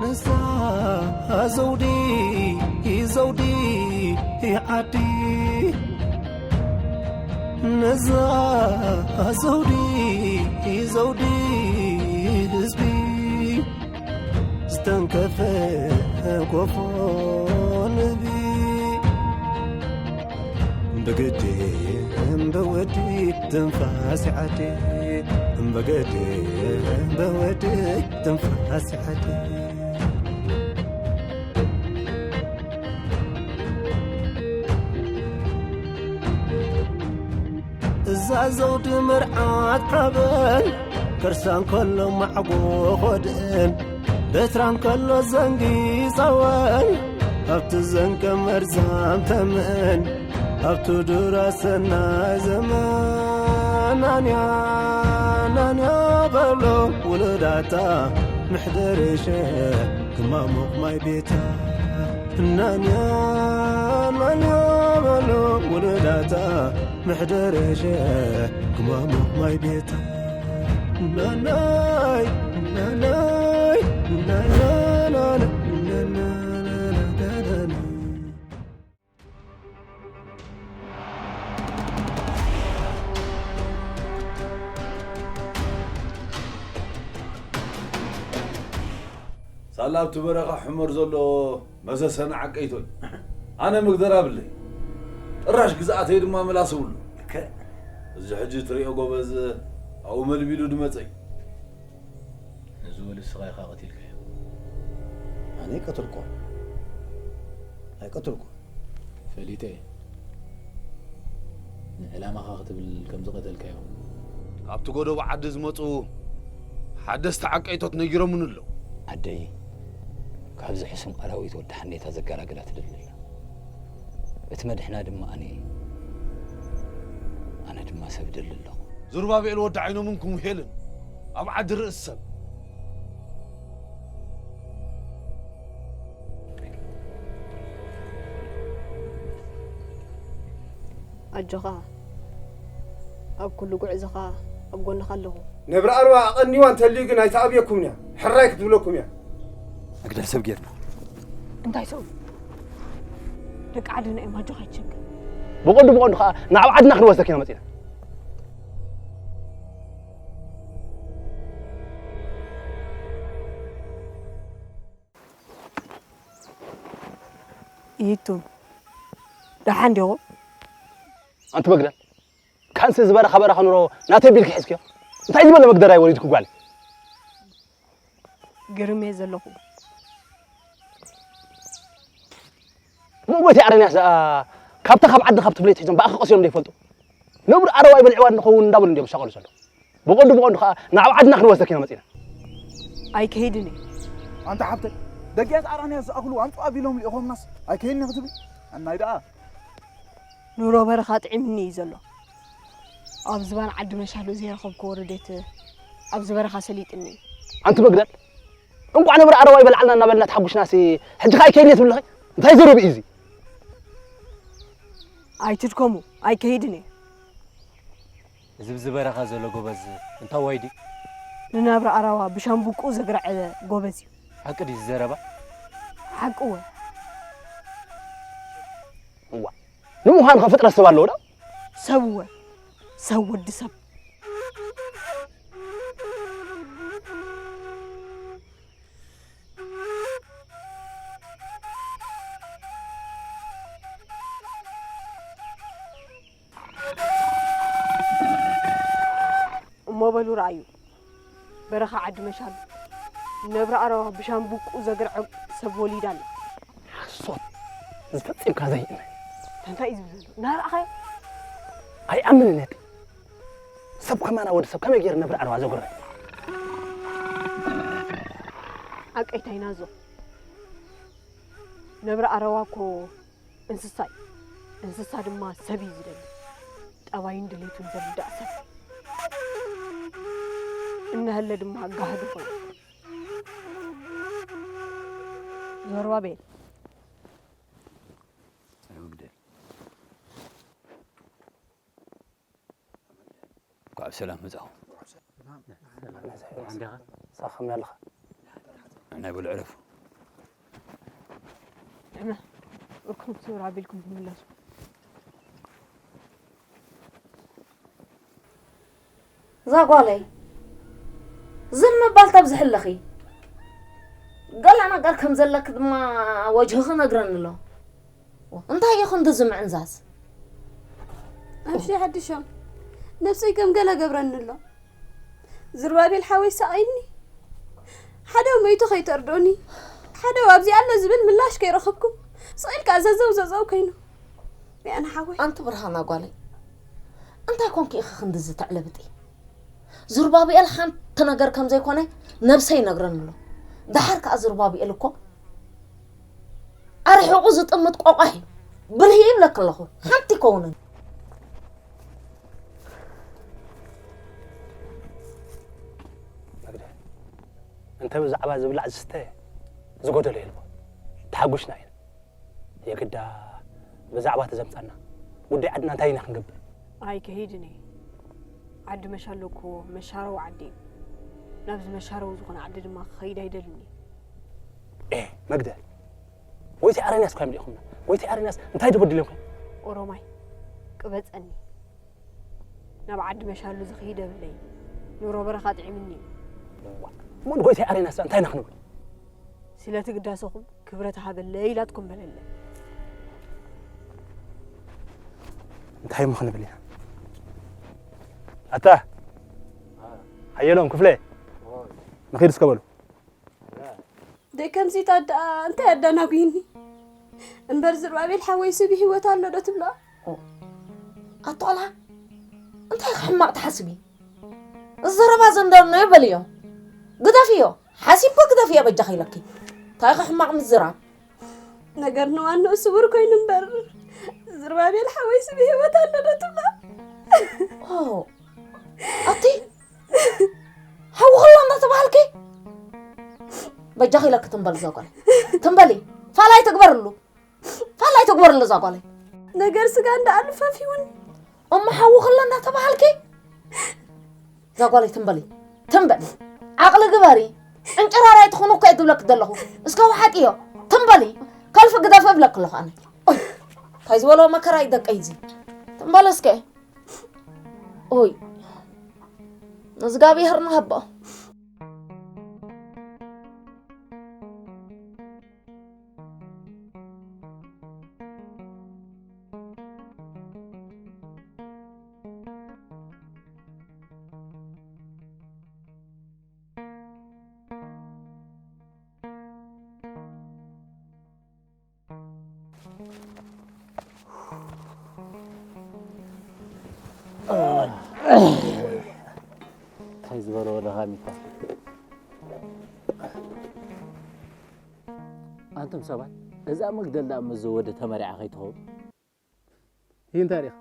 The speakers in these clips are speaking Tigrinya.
ነዛ ዘውዲ ዘውዲ ዓዲ፣ ነዛ ዘውዲ ዘውዲ ህዝቢ፣ ዝተንከፈ ጎፎ ንህቢ። ብግዲ ብወዲ ትንፋስ ዓዲ፣ ብግዲ ብወዲ ትንፋስ ዓዲ። እዛ ዘውዲ መርዓት ሓበን፣ ከርሳ እንከሎ ማዕጎ ኾድእን፣ በትራ እንከሎ ዘንጊ ጸወን፣ ኣብቲ ዘንቀ መርዛም ተመን፣ ኣብቲ ዱራ ሰናይ ዘመን። ናንያ ናንያ በሎ ውሉዳታ፣ ምሕደርሸ ክማሙቕ ማይ ቤታ። ናንያ ናንያ በሎ ውሉዳታ፣ ምሕደርሸ ክማሙቕ ማይ ቤታ። ናናይ ናናይ ናናናና ናናናና። ሳላ ኣብቲ በረኻ ሕመር ዘሎ መሰሰና ዓቀይቶይ። ኣነ መግደር ኣብለይ። ጥራሽ ግዝኣተይ ድማ ምላስ እብሉ። ልክዕ። እዚ ሕጂ ትሪኦ ጎበዝ ኣብኡ መልቢሉ ድመጸ እዩ። ነዚ ወሊ ንስኻ ኢኻ ቀቲልካዮ። ኣነ ኣይቀተልኩዎን። ኣይቀተልኩዎን። ፈሊጠ እየ። ንዕላማኻ ክትብል ከም ዝቐተልካዮ። ካብቲ ጎደቦ ዓዲ ዝመጹ ሓደስቲ ዓቀይቶት ነጊሮምኒ ኣለዉ። ኣደይ፣ ካብዚ ሕሱም ኣራዊት ወዲ ሓኔታ ዘገላግላ ትደሊ ኣላ። እቲ መድሕና ድማ ኣነ እየ። ኣነ ድማ ሰብ እደሊ ኣለኹ። ዙርባቤል ወዲ ዓይኖምን ክሙሄልን ኣብ ዓዲ ርእሲ ሰብ። ኣጆኻ፣ ኣብ ኩሉ ጉዕዞኻ ኣብ ጎንኻ ኣለኹ። ነብሪ ኣርባ ኣቐኒዋ እንተልዩ ግን ኣይትኣብየኩምን እያ፣ ሕራይ ክትብለኩም እያ። መግደል ሰብ ጌርና። እንታይ ሰብ? ደቂ ዓድና እዮም፣ ኣጆኻ ኣይትሸገር። ብቐንዱ ብቐንዱ ኸኣ ናብ ዓድና ክንወስደካ ኢና መጺና። ይቱ ደሓን ዲኹም? ኣንቲ መግደል፣ ካንሲ ዝበረኻ በረኻ ኑሮ ናተይ ቢልኪ ሒዝክዮ? እንታይ ዝበለ መግደራይ ወሊድኩ ጓል? ግርም እየ ዘለኹ። ሞጎት የኣረንያስ ደኣ ካብታ ካብ ዓዲ ካብ ትፍለይ ትሒዞም ብኣኺ ቀሲኖም ዘይፈልጡ? ነብሪ ኣረዋይ በልዕዋ እንኸውን እንዳበሉ እንዲዮም ዝሻቐሉ ዘለዉ። ብቐንዱ ብቐንዱ ኸኣ ናብ ዓድና ክንወስደኪ ኢና መጺና። ኣይከይድን እየ። ኣንታ ሓብተይ፣ ደጊያት ኣራንያስ ዝኣኽሉ ኣምጽኡ ኣቢሎም ልኢኾምናስ ኣይከይድን ክትብሊ? ኣናይ ደኣ። ኑሮ በረኻ ጥዒምኒ እዩ ዘሎ። ኣብ ዝባን ዓዲ መሻሉ ዘይረኸብክዎ ረዴት ኣብዚ በረኻ ሰሊጥኒ እዩ። ኣንቲ መግደል፣ እንቋዕ ነብሪ ኣረዋይ በልዓልና እናበልና ተሓጒስናሲ፣ ሕጂ ኸኣ ኣይከይድን እየ ትብሊ ኣለኺ? እንታይ ዘረባ እዩ እዚ? ኣይትድከሙ፣ ኣይከይድን እየ። እዚ ብዚ በረኻ ዘሎ ጎበዝ እንታዋይ ድዩ? ንናብራ ኣራዋ ብሻምቡቁ ዘግረዐ ጎበዝ እዩ። ሓቂ ድዩ እዚ ዘረባ? ሓቂ እወ። እዋ፣ ንምዃኑ ኸ ፍጥረት ሰብ ኣለዎ ዶ? ሰብ እወ። ሰብ ወዲ ሰብ። እሞ በሉ ረኣዩ፣ በረኻ ዓዲ መሻሉ፣ ነብሪ ኣረዋ ብሻምቡቁ ዘግርዐ ሰብ ወሊዳ ኣላ። ሓሶት ዝፈጺምካ ዘይእመን። እንታይ እዩ ዝብል ዘሎ? እናረኣኻዮ? ኣይኣምንን እየ። ሰብ ከማና ወዲ ሰብ ከመይ ገይሩ ነብሪ ኣረዋ ዘጉርዕ? ሓቀይታ ኢና ዞ። ነብሪ ኣረዋ እኮ እንስሳ እዩ። እንስሳ ድማ ሰብ እዩ ዝደሊ። ጠባይን ድሌቱን ዝርዳእ ሰብ። እናሃለ ድማ ጋህዲ ኮይኑ። ዞርባቤል። እንኳዕ ብሰላም መጻኹም። ሰላም፣ ሰላም። እንዴኻ? ሳኸም ያለኻ? ናይ በሉ ዕረፉ። እርኩም ክስብር ኣቢልኩም ትምለሱ። እዛ ጓለይ፣ ዝን ምባል ተብዝሒ ኣለኺ። ገለ ነገር ከም ዘለኪ ድማ ወጅህኺ ነግረኒ ኣሎ። እንታይ እዩ ክንዲ እዚ ምዕንዛዝ? ኣብሽ ሓድሾም፣ ነብሰይ ከም ገለ ገብረኒ ኣሎ። ዝርባቤል ሓወይ ሳቐይኒ። ሓደ መይቱ ከይተርዶኒ፣ ሓደ ኣብዚ ኣሎ ዝብል ምላሽ ከይረኸብኩ፣ ስቕ ኢልካ ዘዘው ዘዘው ኮይኑ። ያና ሓወይ። ኣንቲ ብርሃና ጓለይ፣ እንታይ ኮንኪ ኢኺ ክንድዚ ተዕለብጢ? ዙርባብኤል ሓንቲ ነገር ከም ዘይኮነ ነብሰይ ይነግረኒ ኣሎ። ደሓር ከኣ ዙርባብኤል እኮ ኣርሒቑ ዝጥምት ቆቋሕ እዩ። ብልሂ ይብለኪ ኣለኹ። ሓንቲ ይከውንን። መግደ፣ እንተ ብዛዕባ ዝብላዕ ዝስተ ዝጎደሎ የልቦ። ተሓጒስና ኢና። የግዳ ብዛዕባ ተዘምጻና ጉዳይ ዓድና እንታይ ኢና ክንገብር? ኣይከይድን እየ። ዓዲ መሻሎ እኮ መሻረዊ ዓዲ እዩ። ናብዚ መሻረዊ ዝኾነ ዓዲ ድማ ክኸይድ ኣይደልን እየ። ኤ፣ መግደ፣ ጎይታይ ኣረንያስ እኳ እዮም ልኢኹምና። ጎይታይ ኣረንያስ እንታይ ድበድል እዮም? ኦሮማይ፣ ቅበጸኒ። ናብ ዓዲ መሻሉ ዝኸይድ የብለይ። ኑሮ በረኻ ጥዒምኒ እዩ። እሞ ንጎይታይ ኣረንያስ እንታይ ኢና ክንብል? ስለቲ ግዳሰኹም ክብረት ሃበለይ ኢላትኩም በለለ። እንታይ እሞ ክንብል ኢና? ኣታ ሓየሎም ክፍለ፣ ንኺድ እስከ በሉ። ደይ ከምዚታት ደኣ እንታይ ኣዳናጉይኒ? እምበር ዝርባቤል ሓወይሲ ብህይወት ኣሎ ዶ ትብሎ? ኣቶ ቆልዓ፣ እንታይ ሕማቕ ትሓስቢ? እዚ ዘረባ ዘንደርኖ በልዮ። ግደፍዮ። ሓሲብኮ ግደፍዮ በጃኺ ኢለኪ። እንታይ ሕማቕ ምዝራብ? ነገር ንዋንኡ ስውር ኮይኑ እምበር፣ ዝርባቤል ሓወይሲ ብህይወት ኣሎ ዶ ትብሎ? ኦ፣ ኣቲ ሓዊ ከሎ እንዳተባሃልኪ? በጃኺ ኢለኪ ትንበል እዛ ጓል። ትንበሊ። ፋላይ ትግበርሉ። ፋላይ ትግበርሉ እዛ ጓል። ነገር ስጋ እንዳኣሉ ፈፊውን። እሞ ሓዊ ከሎ እንዳተባሃልኪ? እዛ ጓል ትንበሊ። ትንበል። ዓቕሊ ግበሪ። ዕንጭራራይ ትኹኑ እኮ እየ ዝብለኪ ዘለኹ። እስከ ውሓጥዮ። ትንበሊ። ከልፊ ግደፊ እብለኪ ኣለኹ ኣነ። ኦይ፣ እንታይ ዝበሎ መከራ እዩ ደቀይ እዚ። ትንበል እስከ። ኦይ፣ ንእዝጋብሄር ንሃቦ። እንታይ ዝበሎ ደኻሚታ። ኣንቱም ሰባት፣ እዛ መግደል ደኣ ምስ ዝወደ ተመሪዓ ከይትኸውን? ይህ እንታይ ሪኻ?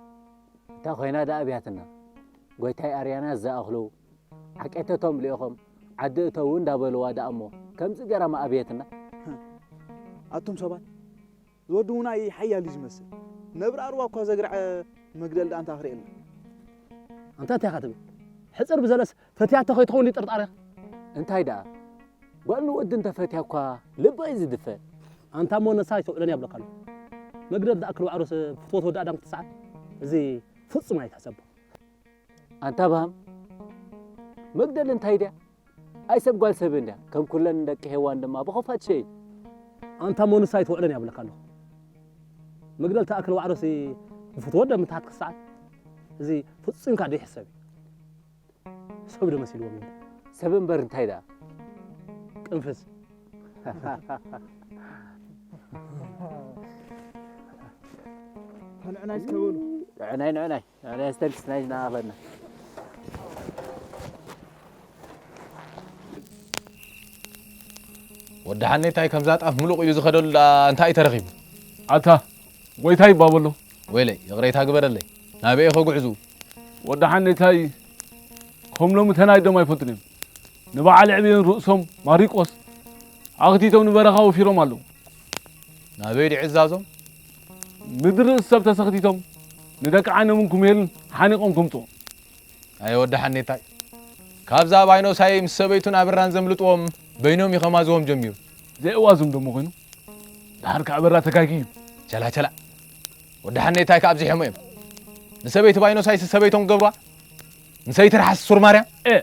እንታ ኮይና ደኣ ኣብያትና። ጎይታይ ኣርያና ዝኣኽሉ ዓቄተቶም ልኢኾም ዓዲ እተዉ እንዳበልዋ ደኣ እሞ ከምዚ ገራማ ኣብየትና። ኣቱም ሰባት፣ ዝወድሙና እዩ ሓያል እዩ ዝመስል። ነብሪ ኣርዋ እኳ ዘግርዐ መግደል ደኣ እንታ ክርእየልና። ኣንታ እንታይ ኢኻ ትብል? ሕጽር ብዘለስ ፈትያቶ ከይትኸውን ጥርጣሬኻ? እንታይ ደኣ? ጓል ንወዲ እንተፈትያ እኳ ልባ እዩ ዝድፈ። ኣንታ እሞ ነሳ ኣይትውዕለን እያ ብለካ ኣለኹ። መግደል ዝኣክል ዋዕሮስ ፍትወት ወዲ ኣዳም ክትስዓር፣ እዚ ፍጹም ኣይትሕሰቦ። ኣንታ ባም፣ መግደል እንታይ ድያ? ኣይ ሰብ ጓል ሰብ እንድያ። ከም ኩለን ደቂ ሄዋን ድማ ብኸፋት ሸይ። ኣንታ እሞ ንሳ ኣይትውዕለን እያ ብለካ ኣለኹ። መግደል ትኣክል ዋዕሮስ ብፍትወት ደም እንተ ክትስዓር፣ እዚ ፍጹም ኢልካ ዘይሕሰብ እዩ። ሰብ ዶ መሲልዎም እንደ? ሰብ እምበር እንታይ ደኣ? ቅንፍዝ። ንዕናይ እስከ በሉ። ንዕናይ፣ ንዕናይ፣ ንዕናይ ኣስተንክስ ናይ ዝነኣኸለና። ወዲ ሓኔታይ ከምዛ ጣፍ ምሉቕ ኢሉ ዝኸደሉ ደኣ እንታይ እዩ ተረኺቡ? ኣታ፣ ጎይታይ ይባበሎ። ወይለይ፣ ይቕሬታ ግበረለይ። ናበይ ኢኸ ጉዕዙ? ወዲ ሓኔታይ፣ ከም ሎሚ ተናይዶም ኣይፈልጡን እዮም። ንበዓል ዕብየን ርእሶም ማሪቆስ ኣኽቲቶም ንበረኻ ወፊሮም ኣለዉ። ናበይ ድዩ ዕዛዞም? ምድሪ ርእሲ ሰብ ተሰኽቲቶም ንደቂ ዓነምን ኩምሄልን ሓኒቖም ከምጽኦም። ኣየ ወዲ ሓኔታይ፣ ካብዛ ባይኖሳይ ምስ ሰበይቱን ኣብራን ዘምልጥዎም በይኖም እዩ ከማዝዎም ጀሚሩ። ዘይእዋዝም ደሞ ኮይኑ? ደሓር ከኣ በራ ተጋጊ እዩ። ቸላ ቸላ። ወዲ ሓኔታይ ከኣ ኣብዚሖሞ እዮም። ንሰበይቲ ባይኖሳይስ ሰበይቶም ገብሯ፣ ንሰበይቲ ርሓስ ሱር ማርያም። ኤ፣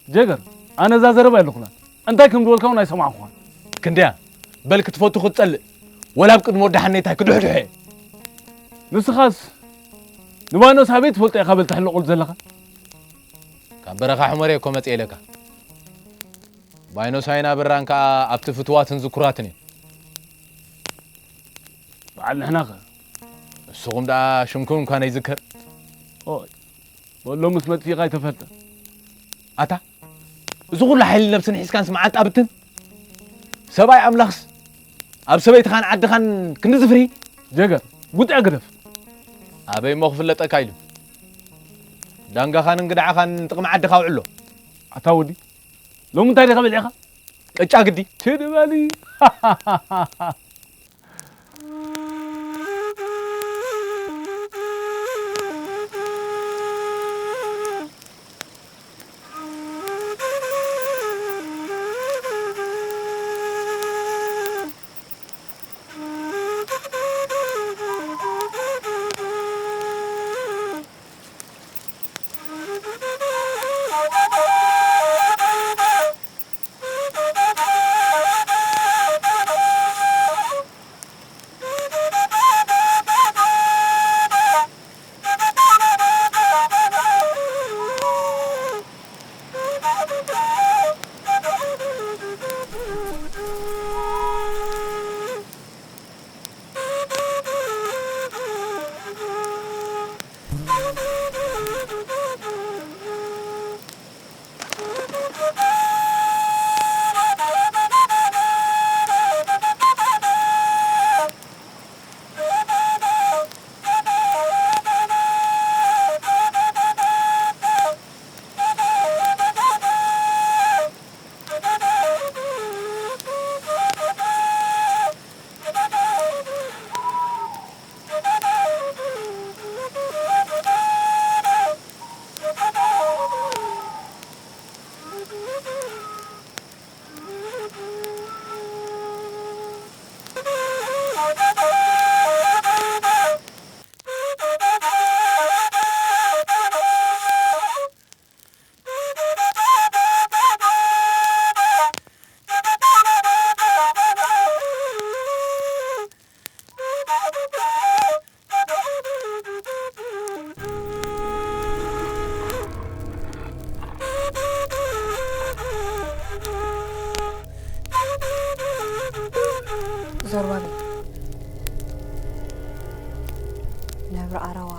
ጀገር፣ ኣነ እዛ ዘረባ የለኹላ። እንታይ ከም ዝበልካ እውን ኣይሰማዕኹኻን። ክንደያ፣ በል ክትፈቱ ክትጸልእ፣ ወላ ኣብ ቅድሚ ወዲ ሓኔታይ ክድሕድሖ እየ። ንስኻስ ንባኖስ ኣበይ ትፈልጦ ኢኻ በል ተሕልቑል ዘለኻ? ካብ በረኻ ሕመር እየ እኮ መጽእ ኢለካ። ባይኖሳይን ኣበራን ከኣ ኣብቲ ፍትዋትን ዝኩራትን እዮም። በዓል ንሕናኸ? ንስኹም ደኣ ሽምኩም እኳ ነይዝከር። ኦይ፣ በሎ ምስ መጥፊእኻ ኣይተፈልጠ። ኣታ፣ እዚ ኩሉ ሓይሊ ነብስን ሒዝካንስ መዓልጣ ብትን? ሰብኣይ ኣምላኽስ ኣብ ሰበይትኻን ዓድኻን ክንዲ ዝፍርሂ? ጀገር፣ ጉጥዕ ግደፍ። ኣበይ እሞ ክፍለጠካ ኢሉ? ዳንጋኻን እንግድዓኻን ጥቕሚ ዓድኻ ኣውዕሎ። ኣታ ወዲ፣ ሎሚ እንታይ ዲኻ በሊዕኻ? ቅጫ ግዲ። ትድበሊ። ዞርባቤል፣ ነብሪ ኣረዋ።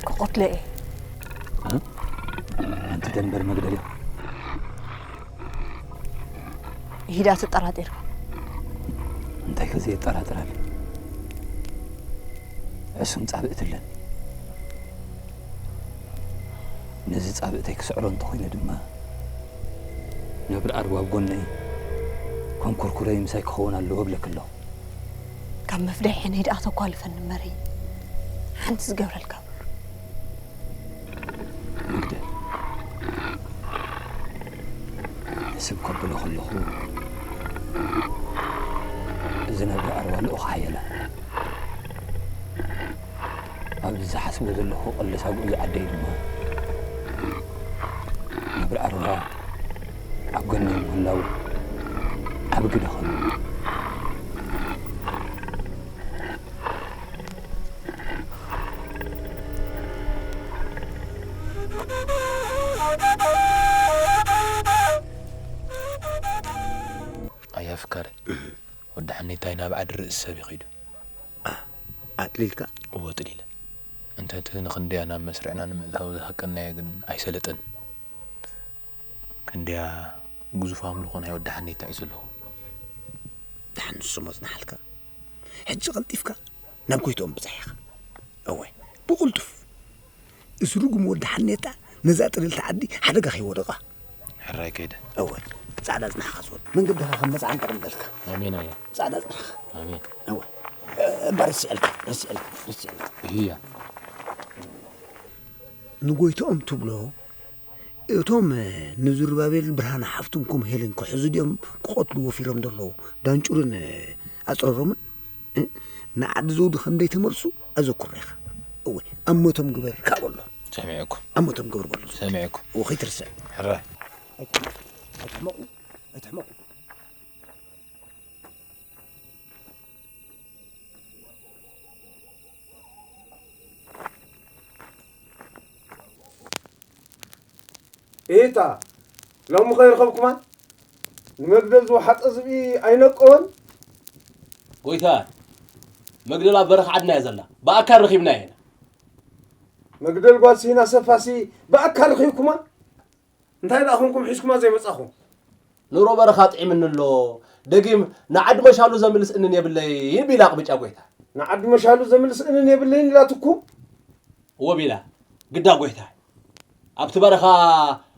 ክቐትሎ እየ። ኣንቲ ደንበር መግደሊ። ይሂዳ ትጠራጢርካ። እንታይ ከዘየጠራጥራል? ሕሱም ጻብእቲ ኣለኒ። ነዚ ጻብእተይ ክስዕሮ እንተኾይነ ድማ ነብሪ ኣርባብ ጎነይ ኮንኮርኩረይ ምሳይ ክኸውን ኣለዎ እብለኪ ኣለኹ። ካብ መፍደይ ዓይነይ ደኣ ተኳልፈኒ እምበሪ ሓንቲ ዝገብረልካ ብሉ። መግደል ሕስብ ከብሎ ከለኹ እዚ ነብሪ ኣርባ ልኡኽ ሓየላ ኣብዚ ዝሓስቦ ዘለኹ ቀለሳ ጉዕዞ ዓደይ ድማ ነብሪ ኣርባ ኣብ ጎነይ ምህላው ዓቢ ግደ ኾኑ። ኣያ ፍካረይ፣ ወዲ ሓኔታይ ናብ ዓዲ ርእሲ ሰብ እዩ ኺዱ። ኣጥሊልካ? እወ ጥሊለ። እንተ እቲ ንኽንደያ ናብ መስርዕና ንምእታው ዝሃቀናዮ ግን ኣይሰለጠን። ክንደያ ግዙፍ ኣምልኾ ናይ ወዲ ሓኔታይ እዩ ዘለዎ። ደሓን ንሱ ሞ ጽንሓልካ። ሕጂ ቀልጢፍካ ናብ ጎይትኦም ብጻሕ ኢኻ። እወ፣ ብቕልጡፍ። እዚ ርጉም ወዲ ሓኔታ ነዛ ጥልልቲ ዓዲ ሓደጋ ከይወድቓ። ሕራይ ከይደ። እወ፣ ጻዕዳ ጽናሕኻ ዝወድ መንገድኻ ከም መጽዓን ጠቕም በልካ። ኣሜን ኣያ። ጻዕዳ ጽናሕኻ። ኣሜን። እወ፣ እባ ርስዐልካ፣ ርስዐልካ፣ ርስዐልካ። እያ። ንጎይትኦም ትብሎ እቶም ንዝሩባቤል ብርሃነ ሓፍቱን ኩም ሄልን ክሕዙ ድዮም ክቐትሉ ወፊሮም ዘለዉ ዳንጩርን ኣፅረሮምን ንዓዲ ዘውዲ ከም ዘይተመልሱ ኣዘኩሮ ኢኻ። እወ ኣሞቶም ግበር ካብ ኣሎ ሰሚዕኩም ኣሞቶም ግበር በሉ። ሰሚዕኩም እወ ከይትርስዕ። ሕራይ ኣይትሕመቑ ኣይትሕመቑ። ኢታ ሎሚ ከይረኸብኩማን ንመግደል ዝወሓጠ ዝብኢ ኣይነቀወን። ጎይታ መግደል ኣብ በረኻ ዓድና እያ ዘላ። ብኣካል ረኺብና ኢና። መግደል ጓል ሲና ሰፋሲ ብኣካል ረኺብኩማ? እንታይ ደኣ ኮንኩም ሒዝኩማ ዘይመጻኹም? ኑሮ በረኻ ጥዒምኒ ኣሎ። ደጊም ንዓዲ መሻሉ ዘምልስ እንን የብለይን ቢላ ኣቕብጫ ጎይታ። ንዓዲ መሻሉ ዘምልስ እንን የብለይን ኢላትኩም? እወ ቢላ ግዳ ጎይታ ኣብቲ በረኻ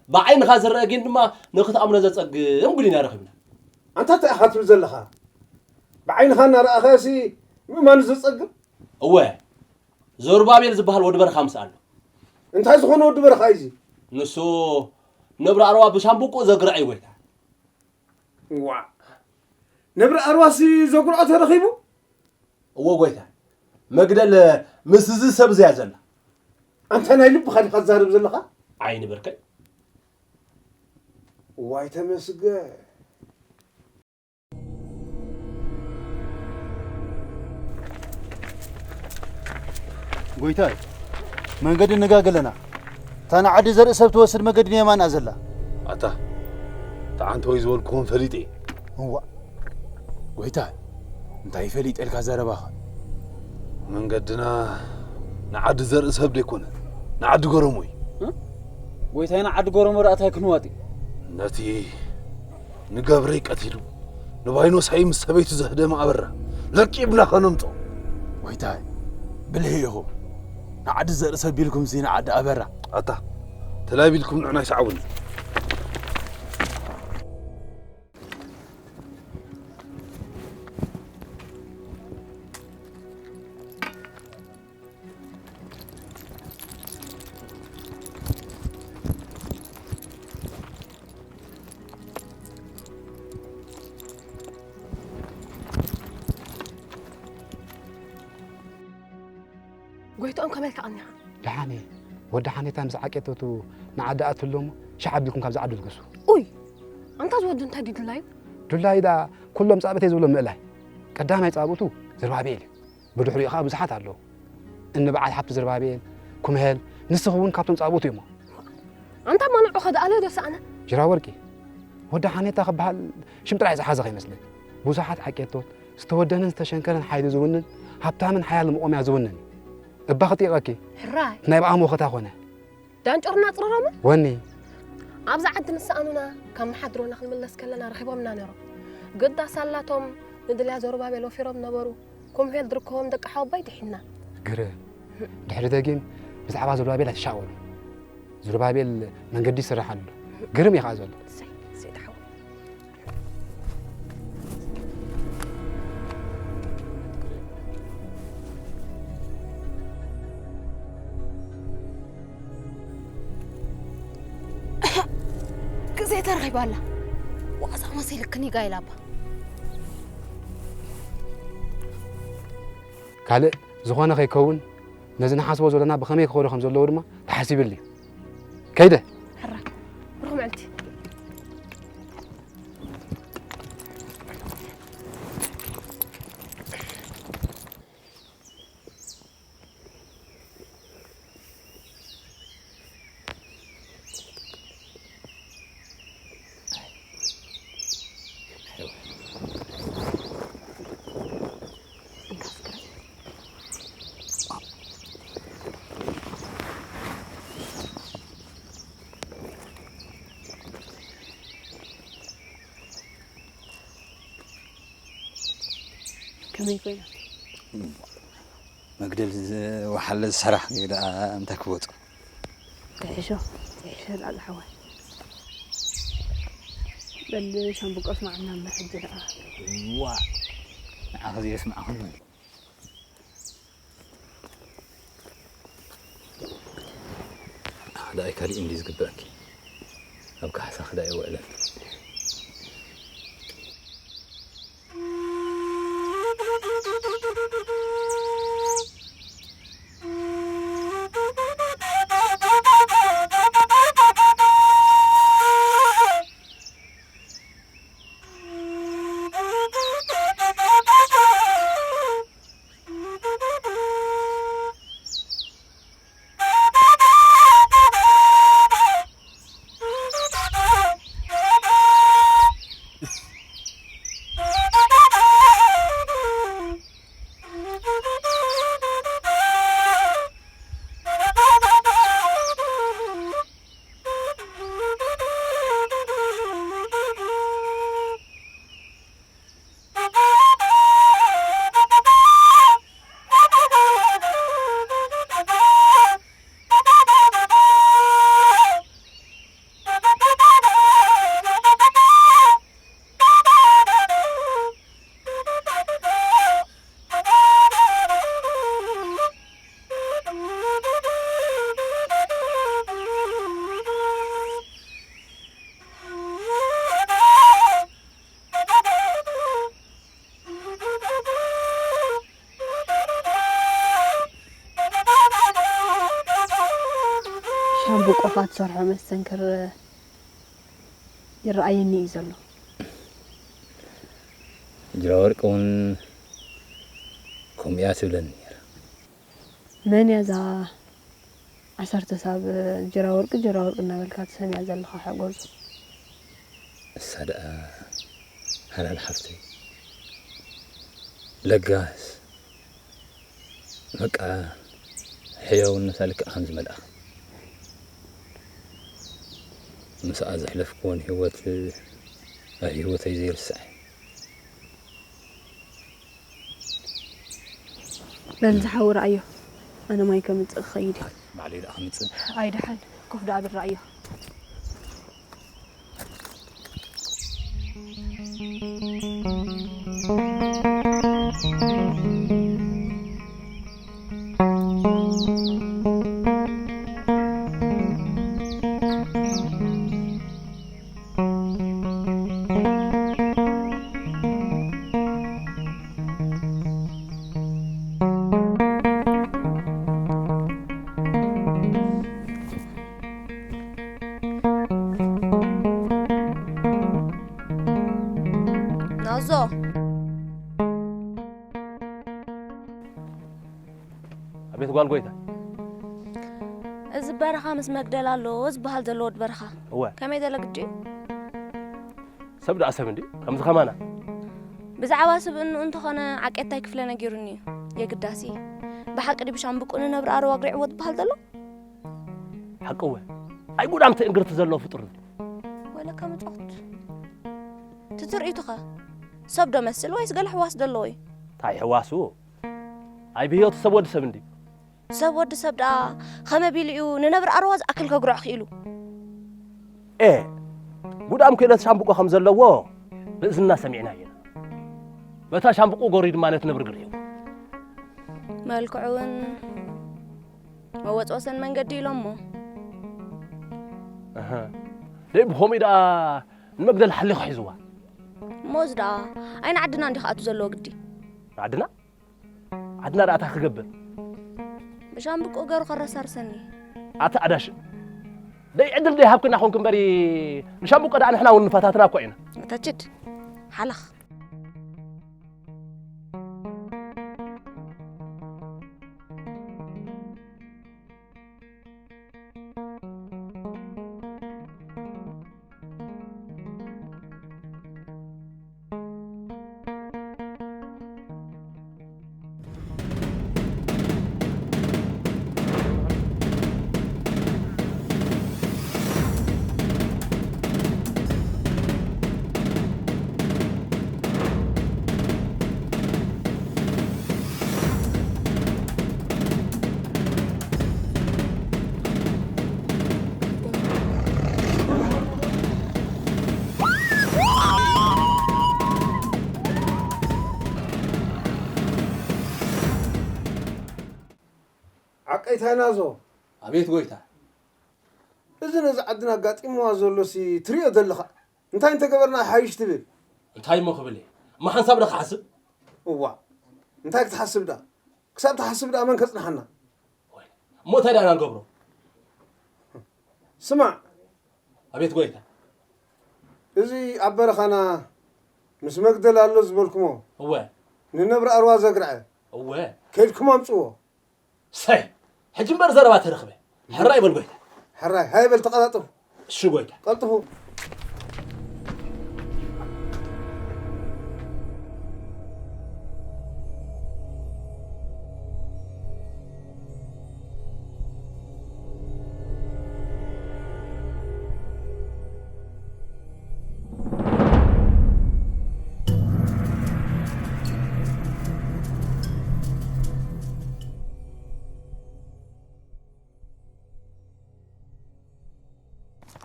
ብዓይንኻ ዝረአ ግን ድማ ንክትኣምኖ ዘጸግም ጉዲና ረኺብና። ኣንታ እንታይ ኢኻ ትብል ዘለኻ? ብዓይንኻ እናረኣኻሲ ምእማኑ ዘጸግም? እወ ዘሩባቤል ዝበሃል ወዲ በረኻ ምስ ኣሎ። እንታይ ዝኾነ ወዲ በረኻ እዩ እዚ? ንሱ ነብሪ ኣርዋ ብሻምብቆ ዘግርዕ እዩ ጎይታ። ዋእ ነብሪ ኣርዋሲ ዘጉርዖ ተረኺቡ? እዎ ጎይታይ፣ መግደል ምስዚ ሰብ እዚ እያ ዘላ። ኣንታ ናይ ልብኻ ዲኻ ትዛረብ ዘለኻ? ዓይኒ ብርከይ። ዋይ ተመስገን። ጎይታይ፣ መንገዲ ንጋገ ኣለና። እታ ንዓዲ ዘርኢ ሰብ ትወስድ መገዲ ንየማን እያ ዘላ። ኣታ፣ እታ ዓንተወይ ዝበልኩኹም ፈሊጠ እየ። እዋእ፣ ጎይታይ፣ እንታይ ፈሊጠ ኢልካ ዘረባኻ? መንገድና ንዓዲ ዘርኢ ሰብ ደይኮነ፣ ንዓዲ ገረሞ እዩ። ጎይታይ፣ ንዓዲ ገረሞ ደኣ እንታይ ክንዋጥ እዩ? ነቲ ንገብረይ ቀቲሉ ንባይኖሳይ ምስ ሰበይቱ ዘህደመ ኣበራ ለቂብና ከነምጾ። ጎይታይ፣ ብልሂ ኢኹም። ንዓዲ ዘርኢ ሰብ ቢልኩምሲ ንዓዲ ኣበራ። ኣታ ተላቢልኩም ንዑና ይስዓቡኒ። ጎይትኦም ከመይ ተቐኒኻ? ደሓን እየ። ወዲ ሓኔታ ምስ ዓቄቶቱ ንዓዲ ኣትሉ እሞ ሻዕ ኣቢልኩም ካብዛ ዓዲ ልገሱ። ኡይ! ኣንታ እዚ ወዲ እንታይ ድዩ ድላዩ? ድላዩ ደኣ ኩሎም ጻብእተይ ዝብሎም ምእላይ። ቀዳማይ ጻብእቱ ዘርባቤል እዩ። ብድሕሪኡ ኸኣ ብዙሓት ኣለዉ። እኒ በዓል ሃብቲ ዘርባቤል፣ ኩምሄል፣ ንስኺ እውን ካብቶም ጻብእቱ እዩሞ። ኣንታ እሞ ንዑ ኸ ደኣለዮ ዶ ሰኣነ? ጅራወርቂ፣ ወዲ ሓኔታ ክበሃል ሽም ጥራይ ዝሓዘ ኸይመስለኪ። ብዙሓት ዓቄቶት፣ ዝተወደነን ዝተሸንከረን ሓይሊ ዝውንን፣ ሃብታምን ሓያል መቖምያ ዝውንን እዩ። እባ ክጥይቐኪ፣ ሕራይ። ናይ ብኣሞ ኸታ ኾነ። ዳንጮርና ኣጽረሮምን? ወኒ። ኣብዛ ዓዲ ምስ ሰኣኑና፣ ካብ መሓድሮና ክንምለስ ከለና ረኺቦምና ነይሮም። ግዳ ሳላቶም ንድልያ ዘሩባቤል ወፊሮም ነበሩ። ኮምሄል ዝርከቦም ደቂ ሓወባይ ድሒንና። ግርም። ድሕሪ ደጊም ብዛዕባ ዘሩባቤል ኣይትሻቐሉ። ዘሩባቤል መንገዲ ይስራሕ ኣሎ። ግርም እዩ ኸዓ ዘሎ። እሰይ፣ እሰይ፣ ተሓወ። ግዜ ተረኺባ ኣላ። ዋዛ መሲልክኒ ጋይላ ኣባ። ካልእ ዝኾነ ከይከውን ነዚ ንሓስቦ ዘለና ብኸመይ ክኸዶ ከም ዘለዎ ድማ ተሓሲብሉ እዩ። ከይደ። ሕራይ። ብሩኽ መዓልቲ። ከመይ ኮይና? መግደል ዝወሓለ ዝሰራሕ ደኣ እንታይ ክወጾ? ትሕሾ ትሕሾ ላሉ ሓወይ። በል ሻምብቆ ስማዕና እምበር ሕጂ ደኣ። ዋ ንዓኺ ዘየስማዕኹኒ። ኣኽላኣይ ካሊእ እንዲ ዝግበኣኪ። ኣብ ካሕሳ ክዳ ይውዕለን። ሻምብቆኻ ትሰርሖ መስተንክር ይረኣየኒ እዩ ዘሎ። ጅራ ወርቂ እውን ከምኡ እያ ትብለኒ ነይራ። መን እያ እዛ ዓሰርተ ሳብ ጅራ ወርቂ፣ ጅራ ወርቂ እናበልካ ትሰምያ ዘለኻ ሓጎዝ? እሳ ደኣ ሓላል ሓፍተይ፣ ለጋስ፣ በቃ ሕያውነታ ልክዕ ከም ዝመልኣ፣ ምስኣ ዘሕለፍክዎን ህይወት ኣብ ህይወተይ ዘይርስዕ። በል ዝሓው ረኣዮ፣ ኣነ ማይ ከምጽእ ክኸይድ እየ። ባዕለይ ደኣ ከምጽእ። ኣይ ደሓን፣ ኮፍ ደኣ ብል ረኣዮ። ናዞ። ኣቤት ጓል ጎይታ። እዚ በረኻ ምስ መግደል ኣሎ ዝበሃል ዘሎ ወድ በረኻ። እወ። ከመይ ገለ ግዲ እዩ? ሰብ ደኣ ሰብ እንዲ፣ ከምዚ ከማና። ብዛዕባ ስብእንኡ እንተኾነ ዓቄታይ ክፍለ ነጊሩኒ እዩ። የግዳሲ። ብሓቂ ድዩ ብሻምብቆ ንነብሪ ኣረው ኣግሪዕዎ ዝበሃል ዘሎ? ሓቂ እወ። ኣይ ጉዳም ትእንግርቲ ዘለዎ ፍጡር እዚ። ወለካ ምጻኹት። ትትርእዩትኸ? ሰብ ዶ መስል ወይስ ገለ ሕዋስ ዶ ኣለዎ እዩ? ታይ ሕዋሱ? ኣይ ብህይወቱ ሰብ ወዲ ሰብ እንዲ። ሰብ ወዲ ሰብ ደኣ ኸመይ ቢሉ እዩ ንነብሪ ኣረዋ ዝኣክል ከጉርዕ ክኢሉ? ኤ፣ ጉዳም ክእለት ሻምብቆ ከም ዘለዎ ብእዝንና ሰሚዕናዮ ኢና። በታ ሻምብቆ ጎሪ ድማ ነቲ ነብሪ ግርዕዎ። መልክዑ እውን መወጽ ወሰን መንገዲ ኢሎሞ። ኣሃ። ደይ ብኸምኡ ደኣ ንመግደል ሓሊኹ ሒዝዋ። እሞ እዚ ደኣ ኣይን ዓድና እንዲ ክኣቱ ዘለዎ ግዲ? ንዓድና? ዓድና ደኣ እንታይ ክገብር? ብሻምብቆ ገሩ ከረሳርሰኒ። ኣታ ኣዳሽ። ደይ ዕድል ደይ ሃብክና ኾንክ እምበሪ ንሻምብቆ ደኣ ንሕና እውን ንፈታትና እኮ ኢና። እታ ችድ ሓለኽ። ዓቀይታ ናዞ። ኣቤት ጎይታ። እዚ ነዚ ዓድና ኣጋጢምዋ ዘሎሲ ትሪኦ ዘለኻ እንታይ እንተገበርና ሓይሽ ትብል? እንታይ እሞ ክብል እየ? እሞ ሓንሳብ ዶ ክሓስብ? እዋ እንታይ ክትሓስብ ዳ? ክሳብ ትሓስብ ዳ መን ከጽንሓና? ወይ እሞ እንታይ ዳና ንገብሮ? ስማዕ ኣቤት ጎይታ። እዚ ኣብ በረኻና ምስ መግደል ኣሎ ዝበልኩሞ እወ። ንነብሪ ኣርዋ ዘግርዐ እወ። ከይድኩም ኣምጽዎ። ሰይ ሕጂ እምበር ዘረባ ተረኽበ። ሕራይ በል ጎይታ። ሕራይ ሃይ በል ተቐላጥፉ። እሺ ጎይታ። ቀልጥፉ።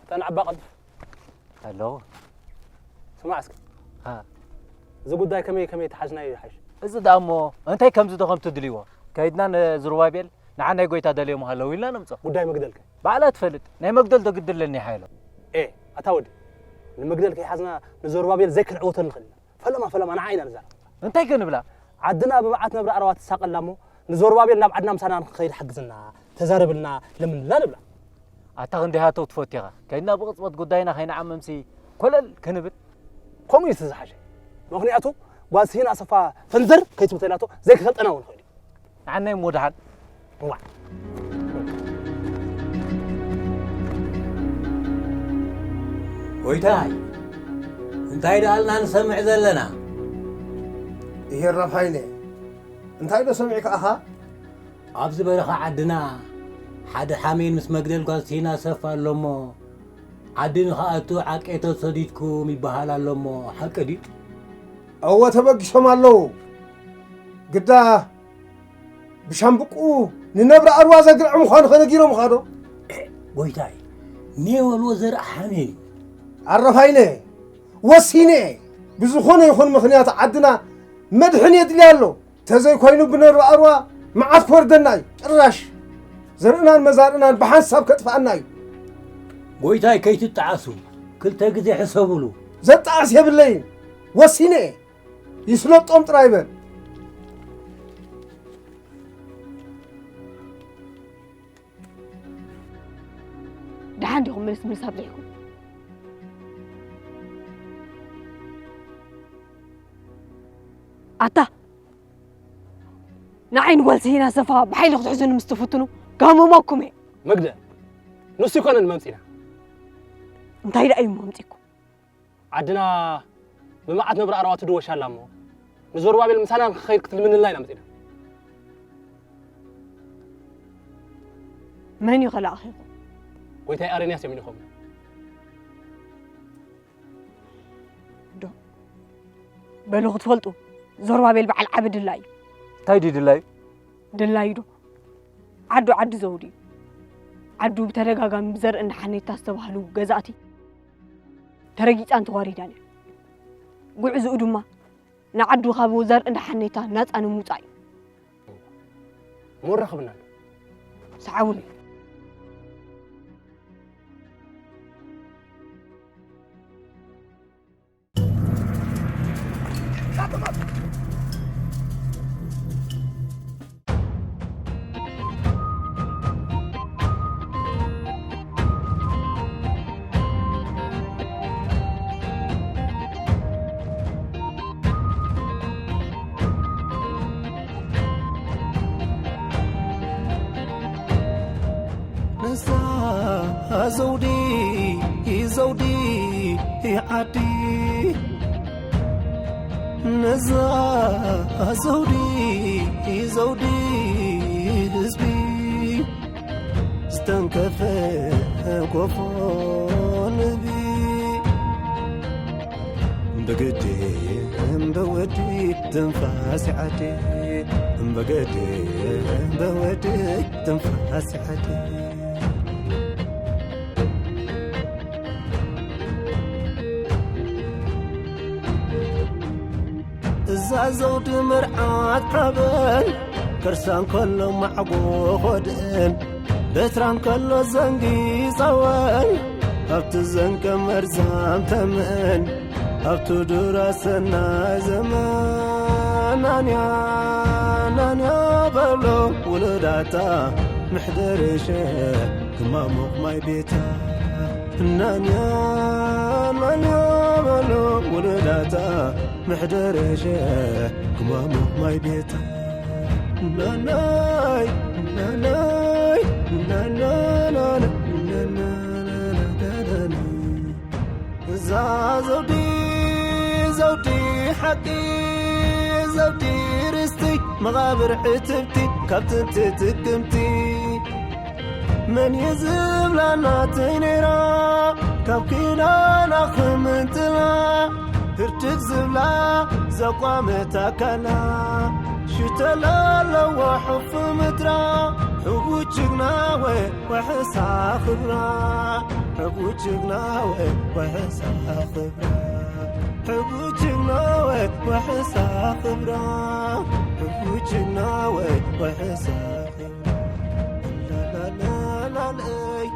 ተን ዓባ ቀልጥፍ። ኣለኹ። ስማዕ እስኪ። ሃ። እዚ ጉዳይ ከመይ ከመይ ተሓዝናዮ ይሓይሽ? እዚ ደኣ እሞ እንታይ ከምዚ ዶ ከም ትድልይዎ? ከይድና ንዝሩባቤል ንዓ ናይ ጎይታ ደልዮም ኣለዉ ኢልና ነምጾ። ጉዳይ መግደልከ? ባዕላ ትፈልጥ። ናይ መግደል ዶ ግድለኒ ሓይሎ? ኤ፣ ኣታ ወዲ። ንመግደል ከይሓዝና ንዘሩባቤል ዘይክንዕወተሉ ንኽእል ኢና። ፈለማ ፈለማ ንዓ ኢና ንዛረብ። እንታይ ክንብላ? ዓድና ብመዓት ነብሪ ኣረዋ ትሳቐላ እሞ ንዘሩባቤል ናብ ዓድና ምሳና ንክኸይድ ሓግዝና፣ ተዛረብልና፣ ለምንልና ንብላ። ኣታ ክንደይ ሃተው ትፈቱ ኢኻ። ከይድና ብቕጽበት ጉዳይና ከይንዓምምሲ ኮለል ክንብል። ከምኡ እዩ እቲ ዝሓሸ። ምኽንያቱ ጓል ስሂን ኣሰፋ ፈንዘር ከይትብል ተላቶ ዘይክሰልጠና እውን ይኽእል እዩ። ንዓናይ እሞ ደሓን። እዋዕ። ጎይታይ፣ እንታይ ደኣ ኣልና ንሰምዕ ዘለና? ይሄ ራፋይነ፣ እንታይ ዶ ሰሚዕካ ኣኻ? ኣብዚ በረኻ ዓድና ሓደ ሓሜን ምስ መግደል ጓል ሲና ሰፍ ኣሎ እሞ፣ ዓዲ ንኽኣቱ ዓቄቶ ሰዲድኩም ይበሃል ኣሎ እሞ፣ ሓቂ ድዩ? እወ፣ ተበጊሶም ኣለዉ። ግዳ ብሻምብቁ ንነብሪ ኣርዋ ዘግርዕ ምዃኑ ኸነጊሮምኻ ዶ? ጎይታይ፣ ኔ ወልዎ ዘርእ ሓሜን እዩ። ኣረፋይነ፣ ወሲነ፣ ብዝኾነ ይኹን ምኽንያት ዓድና መድሕን የድልያ ኣሎ። ተዘይኮይኑ ብነብሪ ኣርዋ መዓት ክወርደና እዩ። ጭራሽ ዘርእናን መዛርእናን ብሓንሳብ ከጥፍኣና እዩ። ጎይታይ፣ ከይትጠዓሱ ክልተ ግዜ ሕሰቡሉ። ዘጠዓስ የብለይን። ወሲነ እየ። ይስለጦም ጥራይ በል። ደሓን ዲኹም ምልስ ምልስ ኣብዚሕኩም? ኣታ ንዓይ ንጓል ስሂና ሰፋ ብሓይሊ ክትሕዙኒ ምስ ትፍትኑ ጋመማኩም እየ። መግደ፣ ንሱ ኣይኮነን መምጺና። እንታይ ደኣ እዩ መምጺኩም? ዓድና ብመዓት ነብሪ ኣራዋት ትድወሻ ኣላ እሞ፣ ንዘሩባቤል ምሳና ንክኸይድ ክትልምንልና ኢና መጺና። መን እዩ ከለኣኺኹም? ጎይታይ ኣረንያስ እዮም ኢልኹም። ዶ፣ በሉ ክትፈልጡ፣ ዘሩባቤል በዓል ዓቢ ድላይ እዩ። እንታይ ድዩ ድላዩ? ድላዩ ዶ? ዓዱ ዓዲ ዘውዲ እዩ። ዓዱ ብተደጋጋሚ ብዘርኢ እንዳ ሓኔታ ዝተባህሉ ገዛእቲ ተረጊጻን ተዋሪዳን እያ። ጉዕዝኡ ድማ ንዓዱ ካብ ዘርኢ እንዳ ሓኔታ ናጻ ንምውጻእ እዩ። እሞ ረኽብና ኣሎ። ሰዓቡኒ። ነዛ ዘውዲ ዘውዲ ዓዲ፣ ነዛ ዘውዲ ዘውዲ ህዝቢ፣ ዝተንከፈ ጎፎ ንቢ። ብግዲ እምበወዲ ትንፋስ ዓዲ፣ እምበገዲ እምበወዲ ትንፋስ ዓዲ። እዛ ዘውዲ መርዓት ሓበን፣ ከርሳ እንከሎ ማዕጎ ኾድእን፣ በትራን ከሎ ዘንጊ ጸወል ኣብቲ ዘንቀ መርዛም ተመን ኣብቲ ዱራ ሰናይ ዘመን ናንያ ናንያ በሎ ውሉዳታ ምሕደርሸ ክማሙቕ ማይ ቤታ ናንያ ናንያ በሎ ውሉዳታ ምሕደርሸ ክማሙቕ ማይ ቤታ ናናይ ናናይ ናናናና እዛ ዘውዲ ዘውዲ ሓቂ ዘውዲ ርስቲ መቓብር ዕትብቲ ካብ ጥንቲ ጥቅምቲ መን እዩ ዝብላ ናተይ ነይራ ካብ ኪዳና ክምንጥላ ህርድግ ዝብላ ዘቋመት ኣካላ ሽተላ ኣለዋ ሕፉ ምድራ ሕቡ ጅግና ወይ ወሕሳ ክብራ ሕቡ ጅግና ወይ ወሕሳ ክብራ ሕቡ ጅግና ወይ ወሕሳ ክብራ ሕቡ ጅግና ወይ ወሕሳ ክብራ ላላላላለይ